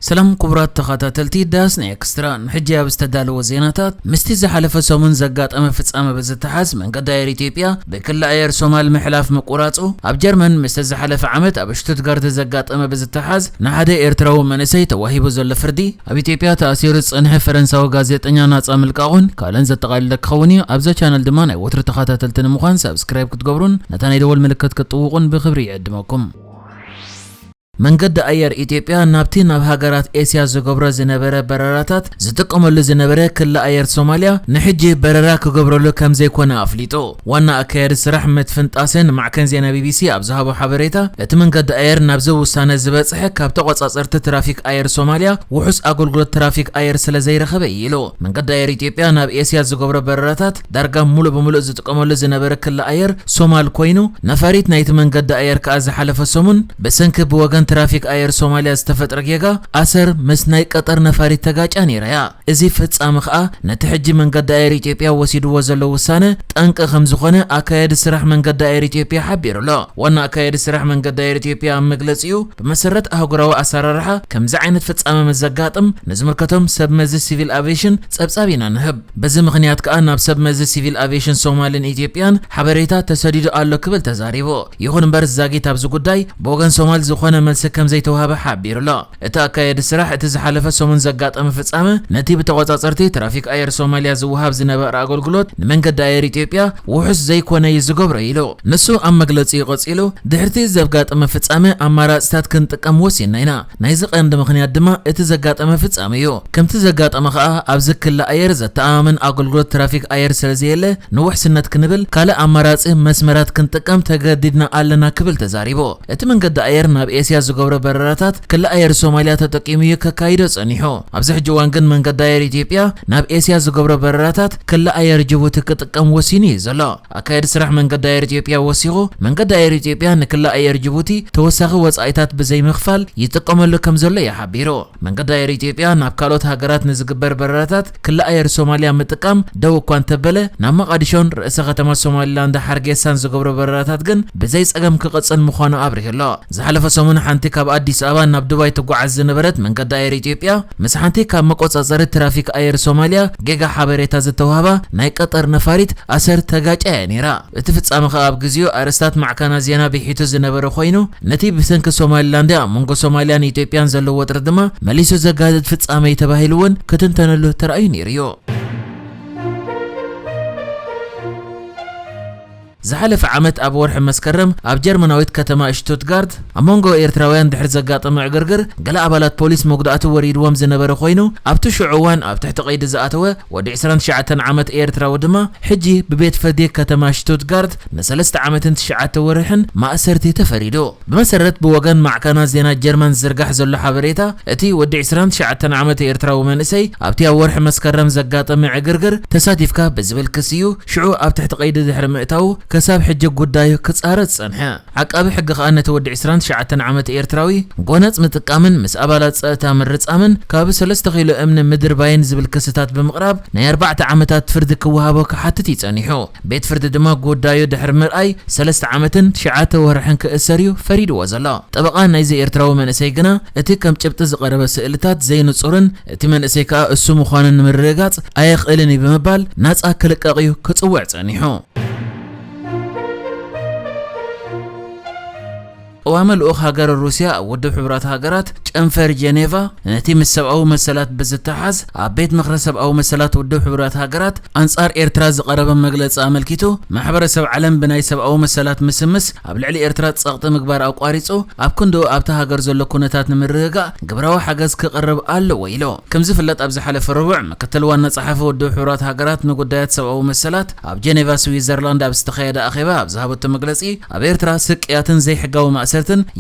ሰላም ክቡራት ተኸታተልቲ ዳስ ናይ ኤክስትራ፣ ንሕጂ ኣብ ዝተዳለወ ዜናታት፣ ምስቲ ዝሓለፈ ሰሙን ዘጋጠመ ፍጻመ ብዝተሓዝ መንገዲ ኣየር ኢትዮጵያ ብክሊ ኣየር ሶማል ምሕላፍ ምቁራጹ፣ ኣብ ጀርመን ምስቲ ዝሓለፈ ዓመት ኣብ ሽቱትጋርት ዘጋጠመ ብዝተሓዝ ንሓደ ኤርትራዊ መንእሰይ ተዋሂቡ ዘሎ ፍርዲ፣ ኣብ ኢትዮጵያ ተኣሲሩ ዝጸንሐ ፈረንሳዊ ጋዜጠኛ ናጻ ምልቃቑን ካልእን ዘጠቓልለ ክኸውን እዩ። ኣብዛ ቻነል ድማ ናይ ወትሩ ተኸታተልቲ ንምዃን ሳብስክራይብ ክትገብሩን ነታ ናይ ደወል ምልክት ክትጥውቑን ብኽብሪ ይዕድመኩም። መንገዲ ኣየር ኢትዮጵያ ናብቲ ናብ ሃገራት ኤስያ ዝገብሮ ዝነበረ በረራታት ዝጥቀመሉ ዝነበረ ክሊ ኣየር ሶማልያ ንሕጂ በረራ ክገብረሉ ከም ዘይኮነ ኣፍሊጡ። ዋና ኣካያዲ ስራሕ መትፍን ጣሰ ንማዕከን ዜና ቢቢሲ ኣብ ዝሃቦ ሓበሬታ፣ እቲ መንገዲ ኣየር ናብዚ ውሳነ ዝበጽሐ ካብ ተቆጻጸርቲ ትራፊክ ኣየር ሶማልያ ውሑስ ኣገልግሎት ትራፊክ ኣየር ስለ ዘይረኸበ እዩ ኢሉ። መንገዲ ኣየር ኢትዮጵያ ናብ ኤስያ ዝገብሮ በረራታት ዳርጋ ሙሉእ ብሙሉእ ዝጥቀመሉ ዝነበረ ክሊ ኣየር ሶማል ኮይኑ፣ ነፋሪት ናይቲ መንገዲ ኣየር ከኣ ዝሓለፈ ሰሙን ብሰንኪ ብወገን ትራፊክ ኣየር ሶማልያ ዝተፈጥረ ጌጋ ኣሰር ምስ ናይ ቀጠር ነፋሪት ተጋጫ ነይራ እያ። እዚ ፍጻመ ከኣ ነቲ ሕጂ መንገዲ ኣየር ኢትዮጵያ ወሲድዎ ዘሎ ውሳነ ጠንቂ ከም ዝኾነ ኣካያዲ ስራሕ መንገዲ ኣየር ኢትዮጵያ ሓቢሩ ኣሎ። ዋና ኣካያዲ ስራሕ መንገዲ ኣየር ኢትዮጵያ ኣብ መግለጺኡ፣ ብመሰረት ኣህጉራዊ ኣሰራርሓ ከምዚ ዓይነት ፍጻመ ምስ ዘጋጥም ንዝምልከቶም ሰብ መዚ ሲቪል ኣቪዬሽን ጸብጻብ ኢና ንህብ። በዚ ምኽንያት ከኣ ናብ ሰብ መዚ ሲቪል ኣቪዬሽን ሶማልን ኢትዮጵያን ሓበሬታ ተሰዲዱ ኣሎ ክብል ተዛሪቡ። ይኹን እምበር ዛጊት ኣብዚ ጉዳይ ብወገን ሶማል ዝኾነ መልሲ ከም ዘይተዋህበ ሓቢሩ ኣሎ። እቲ ኣካያዲ ስራሕ እቲ ዝሓለፈ ሰሙን ዘጋጠመ ፍጻመ ነቲ ብተቆጻጸርቲ ትራፊክ ኣየር ሶማልያ ዝወሃብ ዝነበረ ኣገልግሎት ንመንገዲ ኣየር ኢትዮጵያ ውሑስ ዘይኮነ እዩ ዝገብሮ ኢሉ። ንሱ ኣብ መግለጺኡ ቀጺሉ፣ ድሕርቲ ዘጋጠመ ፍጻመ ኣማራጺታት ክንጥቀም ወሲንና ኢና። ናይዚ ቀንዲ ምኽንያት ድማ እቲ ዘጋጠመ ፍጻመ እዩ። ከምቲ ዘጋጠመ ከኣ ኣብዚ ክሊ ኣየር ዘተኣማምን ኣገልግሎት ትራፊክ ኣየር ስለ ዘየለ ንውሕስነት ክንብል ካልእ ኣማራጺ መስመራት ክንጥቀም ተገዲድና ኣለና ክብል ተዛሪቡ። እቲ መንገዲ ኣየር ናብ ኤስያ ዝገብሮ በረራታት ክሊ ኣየር ሶማልያ ተጠቂሙ እዩ ከካይዶ ጸኒሑ። ኣብዚ ሕጂ እዋን ግን መንገዲ ኣየር ኢትዮጵያ ናብ ኤስያ ዝገብሮ በረራታት ክሊ ኣየር ጅቡቲ ክጥቀም ወሲኑ እዩ ዘሎ። ኣካያዲ ስራሕ መንገዲ ኣየር ኢትዮጵያ ወሲኹ፣ መንገዲ ኣየር ኢትዮጵያ ንክሊ ኣየር ጅቡቲ ተወሳኺ ወጻኢታት ብዘይምኽፋል ይጥቀመሉ ከም ዘሎ እዩ ሓቢሩ። መንገዲ ኣየር ኢትዮጵያ ናብ ካልኦት ሃገራት ንዝግበር በረራታት ክሊ ኣየር ሶማልያ ምጥቃም ደው እኳ እንተበለ፣ ናብ መቓዲሾን ርእሰ ከተማ ሶማሊላንድ ሓርጌሳን ዝገብሮ በረራታት ግን ብዘይ ጸገም ክቕጽል ምዃኑ ኣብሪሁ ኣሎ። ዝሓለፈ ሰሙን ሓንቲ ካብ ኣዲስ ኣበባ ናብ ዱባይ ትጓዓዝ ዝነበረት መንገዲ ኣየር ኢትዮጵያ፣ ምስ ሓንቲ ካብ መቆጻጸሪ ትራፊክ ኣየር ሶማልያ ጌጋ ሓበሬታ ዝተዋህባ ናይ ቀጠር ነፋሪት ኣሰር ተጋጭያ እያ ነይራ። እቲ ፍጻመ ከኣ ኣብ ግዜኡ ኣርእስታት ማዕከናት ዜና ብሒቱ ዝነበረ ኮይኑ፣ ነቲ ብሰንኪ ሶማሊላንድ ኣብ መንጎ ሶማልያን ኢትዮጵያን ዘሎ ወጥሪ ድማ መሊሱ ዘጋድድ ፍጻመ እዩ ተባሂሉ እውን ክትንተነሉ ተራእዩ ነይሩ እዩ። ዝሓለፈ ዓመት ኣብ ወርሒ መስከረም ኣብ ጀርመናዊት ከተማ ሽቱትጋርት ኣብ መንጎ ኤርትራውያን ድሕሪ ዘጋጠመ ዕግርግር፣ ገለ ኣባላት ፖሊስ መጉዳእቲ ወሪድዎም ዝነበረ ኮይኑ፣ ኣብቲ ሽዑ እዋን ኣብ ትሕቲ ቀይዲ ዝኣተወ ወዲ ዕስራን ትሽዓተን ዓመት ኤርትራዊ ድማ ሕጂ ብቤት ፍርዲ ከተማ ሽቱትጋርት ንሰለስተ ዓመትን ትሽዓተ ወርሕን ማእሰርቲ ተፈሪዱ። ብመሰረት ብወገን ማዕከናት ዜና ጀርመን ዝዝርጋሕ ዘሎ ሓበሬታ፣ እቲ ወዲ ዕስራን ትሽዓተን ዓመት ኤርትራዊ መንእሰይ ኣብቲ ኣብ ወርሒ መስከረም ዘጋጠመ ዕግርግር ተሳቲፍካ ብዝብል ክሲ እዩ ሽዑ ኣብ ትሕቲ ቀይዲ ድሕሪ ምእታዉ ክሳብ ሕጂ ጉዳዩ ክጻረ ዝጸንሐ። ዓቃቢ ሕጊ ከኣ ነቲ ወዲ ዕስራን ትሽዓተን ዓመት ኤርትራዊ ጎነጽ ምጥቃምን ምስ ኣባላት ጸጥታ ምርጻምን ካብ ሰለስተ ኪሎ እምኒ ምድርባይን ዝብል ክስታት ብምቕራብ ናይ ኣርባዕተ ዓመታት ፍርዲ ክወሃቦ ክሓትት እዩ ጸኒሑ። ቤት ፍርዲ ድማ ጉዳዩ ድሕሪ ምርኣይ ሰለስተ ዓመትን ትሽዓተ ወርሕን ክእሰር እዩ ፈሪድዎ ዘሎ። ጠበቓ ናይዚ ኤርትራዊ መንእሰይ ግና እቲ ከም ጭብጢ ዝቐረበ ስእልታት ዘይንጹርን እቲ መንእሰይ ከኣ እሱ ምዃኑ ንምርግጋጽ ኣየኽእልን እዩ ብምባል ናጻ ክልቀቕ እዩ ክጽውዕ ጸኒሑ። ቀዋሚ ልኡኽ ሃገረ ሩስያ ኣብ ውድብ ሕቡራት ሃገራት ጨንፈር ጀኔቫ ነቲ ምስ ሰብኣዊ መሰላት ብዝተሓዝ ኣብ ቤት ምኽሪ ሰብኣዊ መሰላት ውድብ ሕቡራት ሃገራት ኣንጻር ኤርትራ ዝቐረበ መግለጺ ኣመልኪቱ፣ ማሕበረሰብ ዓለም ብናይ ሰብኣዊ መሰላት ምስምስ ኣብ ልዕሊ ኤርትራ ጸቕጢ ምግባር ኣቋሪጹ ኣብ ክንድኡ ኣብታ ሃገር ዘሎ ኩነታት ንምርግጋእ ግብራዊ ሓገዝ ክቕርብ ኣለዎ ኢሉ። ከም ዝፍለጥ ኣብ ዝሓለፈ ረቡዕ ምክትል ዋና ጸሓፊ ውድብ ሕቡራት ሃገራት ንጉዳያት ሰብኣዊ መሰላት ኣብ ጀኔቫ ስዊዘርላንድ ኣብ ዝተኻየደ ኣኼባ ኣብ ዝሃበቶ መግለጺ፣ ኣብ ኤርትራ ስቅያትን ዘይሕጋዊ ማእሰርትን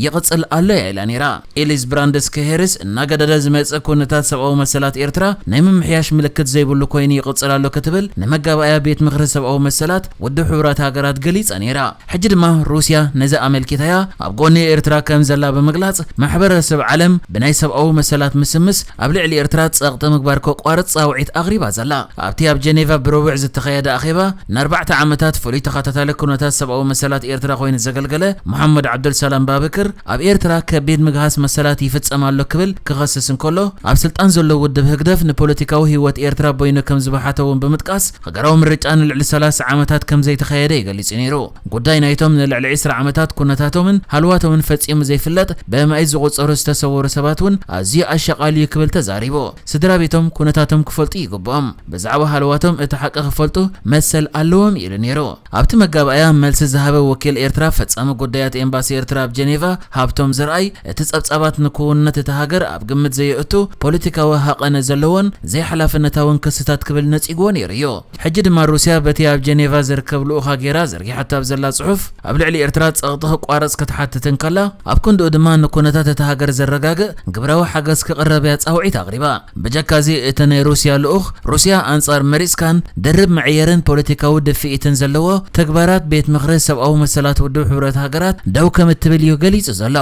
ይቕጽል ኣሎ እያ ኢላ ነይራ። ኤሊዝ ብራንድስ ክሄርስ እናገደደ ዝመጽእ ኩነታት ሰብኣዊ መሰላት ኤርትራ ናይ ምምሕያሽ ምልክት ዘይብሉ ኮይኑ ይቕጽል ኣሎ ክትብል ንመጋባእያ ቤት ምኽሪ ሰብኣዊ መሰላት ውድብ ሕቡራት ሃገራት ገሊጻ ነይራ። ሕጂ ድማ ሩስያ ነዚ ኣመልኪታያ ኣብ ጎኒ ኤርትራ ከም ዘላ ብምግላጽ፣ ማሕበረሰብ ዓለም ብናይ ሰብኣዊ መሰላት ምስምስ ኣብ ልዕሊ ኤርትራ ጸቕጢ ምግባር ከቋርጽ ጻውዒት ኣቕሪባ ዘላ። ኣብቲ ኣብ ጀኔቫ ብረቡዕ ዝተኻየደ ኣኼባ ንኣርባዕተ ዓመታት ፍሉይ ተኸታታሊ ኩነታት ሰብኣዊ መሰላት ኤርትራ ኮይኑ ዘገልገለ መሓመድ ዓብዱልሰላም ባብክር ኣብ ኤርትራ ከቢድ ምግሃስ መሰላት ይፍጸም ኣሎ ክብል ክኸስስ እንከሎ፣ ኣብ ስልጣን ዘሎ ውድብ ህግደፍ ንፖለቲካዊ ህይወት ኤርትራ በይኑ ከም ዝበሓተ እውን ብምጥቃስ፣ ሃገራዊ ምርጫ ንልዕሊ ሰላሳ ዓመታት ከም ዘይተኻየደ እዩ ገሊጹ ነይሩ። ጉዳይ ናይቶም ንልዕሊ ዕስራ ዓመታት ኩነታቶምን ሃልዋቶምን ፈጺሙ ዘይፍለጥ ብኣማኢት ዝቑጸሩ ዝተሰወሩ ሰባት እውን ኣዝዩ ኣሻቓሊ እዩ ክብል ተዛሪቡ። ስድራ ቤቶም ኩነታቶም ክፈልጡ ይግብኦም። ብዛዕባ ሃልዋቶም እቲ ሓቂ ክፈልጡ መሰል ኣለዎም ኢሉ ነይሩ። ኣብቲ መጋባእያ መልሲ ዝሃበ ወኪል ኤርትራ ፈጻሚ ጉዳያት ኤምባሲ ኤርትራ ኣብ ጀኔቫ ሃብቶም ዘርኣይ፣ እቲ ጸብጻባት ንክውንነት እታ ሃገር ኣብ ግምት ዘየእቱ ፖለቲካዊ ሃቐነ ዘለዎን ዘይሓላፍነታውን ክስታት ክብል ነጺግዎ ነይሩ እዩ። ሕጂ ድማ ሩስያ በቲ ኣብ ጀኔቫ ዝርከብ ልኡኻ ገይራ ዘርጊሓታ ኣብ ዘላ ጽሑፍ፣ ኣብ ልዕሊ ኤርትራ ጸቕጢ ክቋረጽ ክትሓትት እንከላ፣ ኣብ ክንድኡ ድማ ንኩነታት እታ ሃገር ዘረጋግእ ግብራዊ ሓገዝ ክቕረብ እያ ጻውዒት ኣቕሪባ። ብጀካዚ እቲ ናይ ሩስያ ልኡኽ፣ ሩስያ ኣንጻር መሪጽካን ድርብ መዕየርን ፖለቲካዊ ድፍኢትን ዘለዎ ተግባራት ቤት ምኽሪ ሰብኣዊ መሰላት ውድብ ሕቡራት ሃገራት ደው ከም እትብል እዩ ገሊጹ ዘሎ።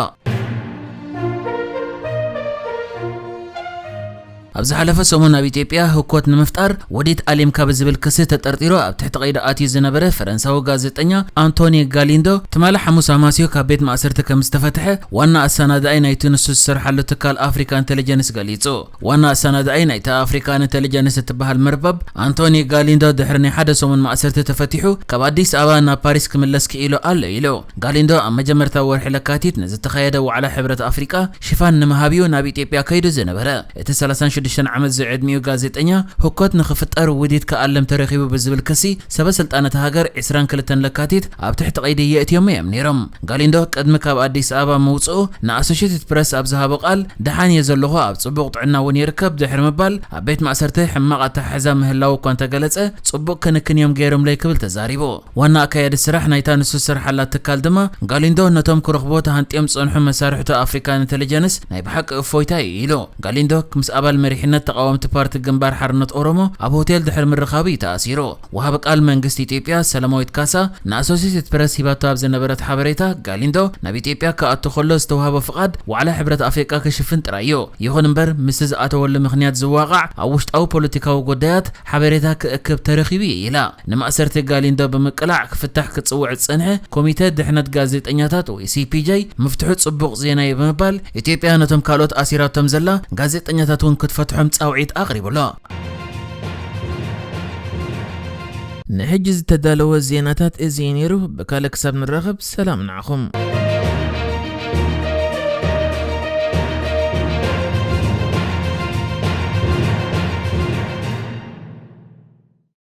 ኣብ ዝሓለፈ ሰሙን ኣብ ኢትዮጵያ ህኮት ንምፍጣር ውዲት ኣሊምካ ብዝብል ክሲ ተጠርጢሩ ኣብ ትሕቲ ቀይዲ ኣትዩ ዝነበረ ፈረንሳዊ ጋዜጠኛ ኣንቶኒ ጋሊንዶ ትማሊ ሓሙስ ኣማስዮ ካብ ቤት ማእሰርቲ ከም ዝተፈትሐ ዋና ኣሰናዳኢ ናይቲ ንሱ ዝሰርሓሉ ትካል ኣፍሪካ ኢንቴሊጀንስ ገሊጹ። ዋና ኣሰናዳኢ ናይታ ኣፍሪካ ኢንቴሊጀንስ እትበሃል መርበብ ኣንቶኒ ጋሊንዶ ድሕሪ ናይ ሓደ ሰሙን ማእሰርቲ ተፈቲሑ ካብ ኣዲስ ኣበባ ናብ ፓሪስ ክምለስ ክኢሉ ኣሎ ኢሉ። ጋሊንዶ ኣብ መጀመርታ ወርሒ ለካቲት ንዝተኻየደ ዋዕላ ሕብረት ኣፍሪቃ ሽፋን ንምሃብ እዩ ናብ ኢትዮጵያ ከይዱ ዝነበረ። እቲ ሰላሳን ሽዱሽተን ዓመት ዝዕድሚኡ ጋዜጠኛ ህኮት ንኽፍጠር ውዲት ክኣለም ተረኺቡ ብዝብል ክሲ ሰበ ስልጣን እታ ሃገር ዕስራን ክልተን ለካቲት ኣብ ትሕቲ ቀይዲ የእትዮሞ እዮም ነይሮም። ጋሊንዶ ቅድሚ ካብ ኣዲስ ኣበባ ምውፅኡ ንኣሶሽትድ ፕረስ ኣብ ዝሃቦ ቃል፣ ደሓን እየ ዘለኹ፣ ኣብ ፅቡቕ ጥዕና እውን ይርከብ ድሕሪ ምባል፣ ኣብ ቤት ማእሰርቲ ሕማቕ ኣተሓሕዛ ምህላው እኳ እንተገለጸ፣ ፅቡቕ ክንክን እዮም ገይሮምለይ ክብል ተዛሪቡ። ዋና ኣካያዲ ስራሕ ናይታ ንሱ ዝሰርሓላ ትካል ድማ፣ ጋሊንዶ ነቶም ክረኽቦ ተሃንጥዮም ዝጸንሑ መሳርሕቱ ኣፍሪካን ኢንተሊጀንስ ናይ ብሓቂ እፎይታ እዩ ኢሉ። ጋሊንዶ ምስ ኣባል መሪሕነት ተቓወምቲ ፓርቲ ግንባር ሓርነት ኦሮሞ ኣብ ሆቴል ድሕሪ ምርኻቡ እዩ ተኣሲሩ። ወሃቢ ቃል መንግስቲ ኢትዮጵያ ሰላማዊት ካሳ ንኣሶሲየትድ ፕረስ ሂባቶ ኣብ ዝነበረት ሓበሬታ፣ ጋሊንዶ ናብ ኢትዮጵያ ክኣቱ ከሎ ዝተዋህቦ ፍቓድ ዋዕላ ሕብረት ኣፍሪቃ ክሽፍን ጥራይ እዩ። ይኹን እምበር፣ ምስቲ ዝኣተወሉ ምኽንያት ዝዋቓዕ ኣብ ውሽጣዊ ፖለቲካዊ ጉዳያት ሓበሬታ ክእክብ ተረኺቡ እዩ ኢላ። ንማእሰርቲ ጋሊንዶ ብምቅላዕ ክፍታሕ ክጽውዕ ዝጸንሐ ኮሚተ ድሕነት ጋዜጠኛታት ወይ ሲፒጄ ምፍትሑ ጽቡቕ ዜና እዩ ብምባል፣ ኢትዮጵያ ነቶም ካልኦት ኣሲራቶም ዘላ ጋዜጠኛታት እውን ክትፈትሖም ጻውዒት ኣቕሪቡ ኣሎ። ንሕጂ ዝተዳለወ ዜናታት እዚ እዩ ነይሩ። ብካልእ ክሳብ ንራኸብ ሰላም ንዓኹም።